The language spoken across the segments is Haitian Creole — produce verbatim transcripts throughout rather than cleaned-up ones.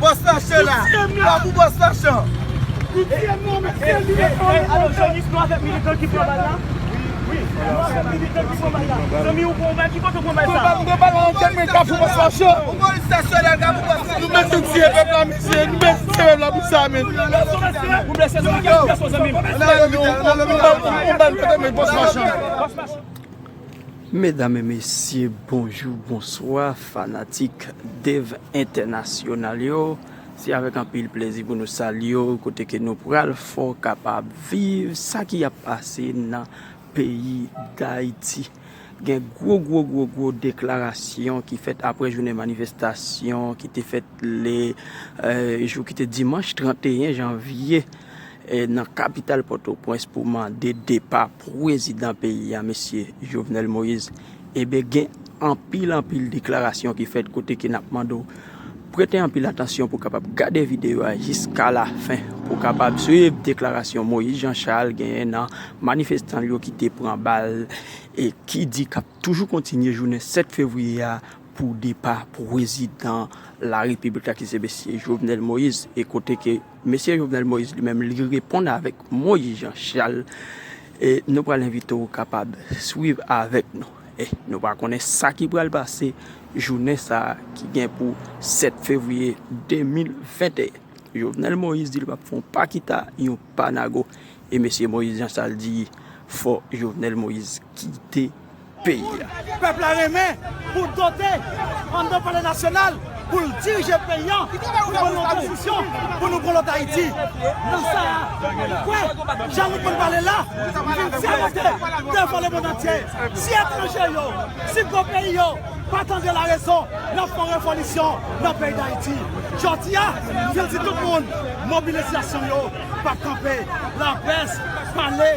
Bòs Machan la. Pa pou Bòs Machan. Alo, Jonis, nou avèk militan ki pran bal la? Wi, nou avèk militan ki pran bal la. Zanmi, ou pran bal, ki kote ou pran bal sa? Pran bal, pran bal, anjè, men ka pou Bòs Machan. Ou polis nasyonal, ka pou Bòs Machan. Nou mèt tiye pèp la, mesye, nou mèt tiye pèp la pou sa, men. Ou blese, zanmi. Ou ban, ou ban, men Bòs Machan. Medam e mesye, bonjou, bonswa, fanatik Dev Entènasyonal yo. Se avèk anpil plezi pou nou salye w, kote ke nou pral fè w kapab viv sa ki ap pase nan peyi Dayiti. Gen gwo, gwo, gwo, gwo deklarasyon ki fèt apre jounen manifestasyon ki te fèt le, eh, jou ki te dimanch trannteyen janvye, eh, nan kapital Pòtoprens pou mande depa prezidan peyi a, mesye Jovenel Moïse. Ebyen, gen anpil, anpil deklarasyon ki fèt kote ke n ap mande w prete anpil atansyon pou kapab gade videyo a jiska lafen, pou kapab swiv deklarasyon Moïse Jean Charles genyen nan manifestan yo ki te pran bal e ki di k ap toujou kontinye jounen sèt fevriye a pou depa prezidan larepiblik la ki se mesye Jovenel Moïse, e kote ke mesye Jovenel Moïse li menm li reponn avèk Moïse Jean Charles. E nou pral envite w kapab swiv avèk nou. E nou pa konnen sa ki pral pase jounen sa a ki gen pou sèt fevriye de mil venteyen. Jovenel Moïse di l p ap fè yon pa kita, yon pa nago. E mesye Moïse Jean Charles di fò Jovenel Moïse kite peyi a. Pèp la renmen pou l dote anndan palè nasyonal, pou l dirije peyi an, pou l pran yon desizyon, pou nou pran lòt Ayiti. Nan sa a, m kwè, jan nou konn pale la, m vin sèmante devan lemonn antye. Si etranje yo, si gwo peyi yo pa tande larezon, n ap fè yon revolisyon nan peyi Dayiti. Jodi a, m vin di tout moun, mobilizasyon yo p ap kanpe. Laprès, pale,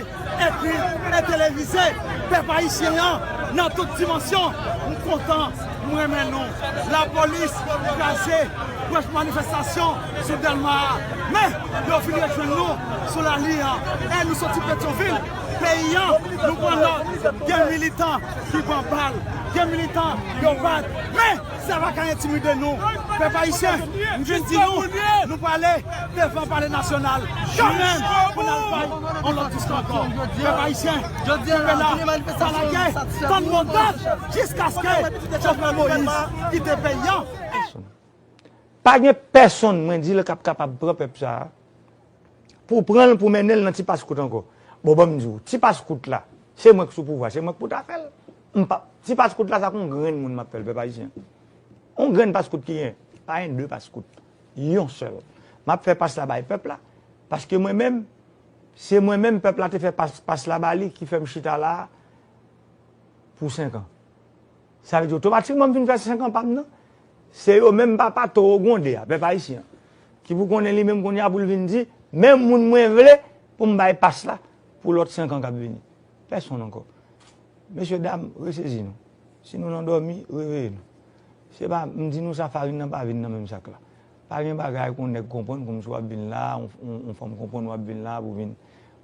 ekri e televize, pèp ayisyen an nan tout dimansyon. M kontan, m renmen nou. Lapolis kraze pwòch manifestasyon sou Dèlma a. Men, yo vin rejwenn nou sou lali an. E nou soti Petyonvil, peyi an, nou pran nòt. Gen militan ki pran bal, gen militan yo bat. Men, sa pa ka entimide nou. Pèp ayisyen, m vin di nou, nou prale devan palè nasyonal kanmenm pou n al bay yon lòt diskou ankò. Pèp ayisyen, kanpe la, pa lage, tann mòd dòd jiskaske Jovenel Moïse kite peyi an. Pa gen pèsonn, mwen di l, k ap kapab pran pèp sa a, pou pran l, pou mennen l nan ti paskout ankò. Bon, ban m di w, ti paskout la, se mwen k sou pouvwa, se mwen k pou ta fè l. M pa, ti paskout la, sa k yon grenn moun m ap fè l, pèp ayisyen. Yon grenn paskout ki gen, pa gen de paskout, yon sèl. M ap fè pas la bay pèp la, paske mwen menm, se mwen menm pèp la te fè pas, pas la ba li ki fè m chita la a pou senk an. Sa vle di otomatikman m fin fè senk an pa m nan. Se yo menm papa towo gwonde a, pèp ayisyen an, ki pou konnen li menm kounye a pou l vin di, men moun mwen vle pou m bay pas la pou lòt senk an k ap vini. Pèsonn ankò. Mesye dam, resezi nou. Si nou nan dòmi, reveye nou. Se pa, m di nou sa, farin nan pa vin nan menm sak la. Pa gen bagay pou yon nèg konprann kòmsi w ap vin la, yon, yon, yon fanm konprann w ap vin la pou vin,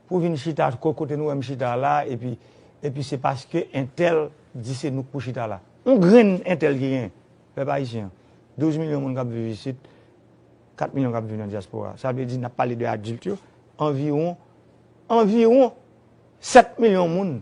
pou vin chita ko-, kote nou wè m chita la, epi, epi se paske entèl di se nou k pou chita la. Yon grenn entèl ki genyen, pèp ayisyen an. Douz milyon moun k ap viv isit, kat milyon k ap viv nan dyaspora. Sa vle di, n ap pale de adilt yo, anviwon, anviwon sèt milyon moun